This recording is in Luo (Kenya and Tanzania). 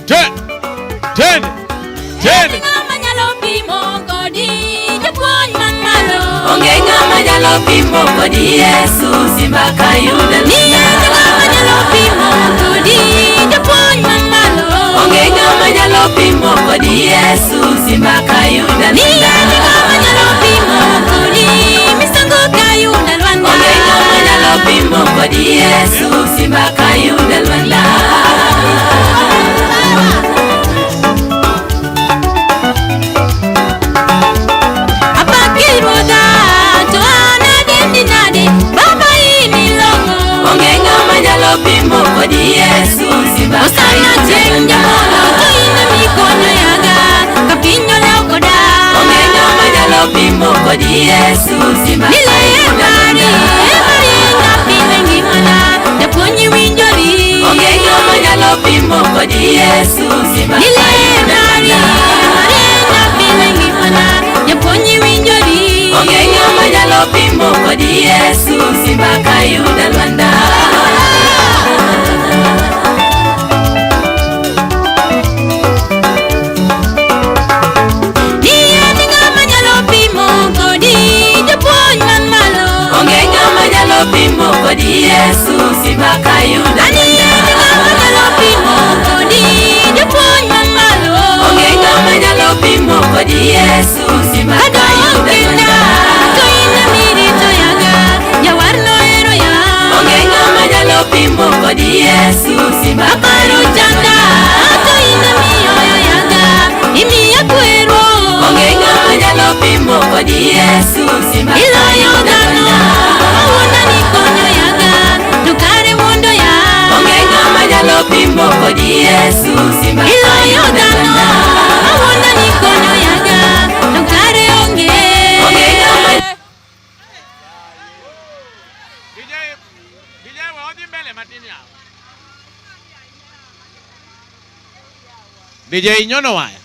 Twende. Twende. Twende. Ng'ama nyalo pimo kodi japuonj man malo. Onge ng'ama nyalo pimo kodi Yesu simba kayuda Nitie ng'ama nyalo pimo kodi japuonj man malo. Onge ng'ama nyalo pimo kodi Yesu simba kayuda Nitie ng'ama nyalo pimo kodi misango kayuda lwanda. Onge ng'ama nyalo pimo kodi Yesu simba kayuda lwanda. Apaki ruodha to an adendi nade baba in ilong'o. Onge ng'ama nyalo pimo kodi Yesu simba Osana kayuda chieng' lwanda. jamolo to in emikonyo yaga ka piny olewo koda. Onge ng'ama nyalo pimo kodi Yesu simba Nile kayuda mari, lwanda. mari nyapile ngimana, japuonj iwinjori. Onge ng'ama nyalo pimo kodi Yesu simba Nile kayuda mari, lwanda. mari nyapile ngimana, japuonj iwinjori. Onge ng'ama nyalo pimo kodi Yesu simba kayuda lwanda. Niye ni ng'ama nyalo pimo kodi, japuonj man malo. Onge ng'ama nyalo pimo kodi Yesu simba kayuda Aniye ni lwanda. ng'ama nyalo pimo kodi, japuonj man malo. Onge ng'ama nyalo pimo kodi Yesu simba Kadong' kayuda kenda, lwanda. to in emirito yaga, jawar nohero ya. Onge ng'ama nyalo pimo kodi Yesu simba Aparo kayuda chanda, lwanda. to in emiyoyo yaga, imiya kwero. Onge ng'ama nyalo pimo kodi Yesu simba Iloyo kayuda dhano, lwanda. mawuonda ni konyo yaga, to kare wuondo ya. Onge ng'ama nyalo pimo kodi Yesu simba Iloyo kayuda dhano, lwanda. mawuonda ni konyo yaga, to kare onge. Onge ng'ama DJ, DJ we odhi mbele matin yawa. DJ inyono waya.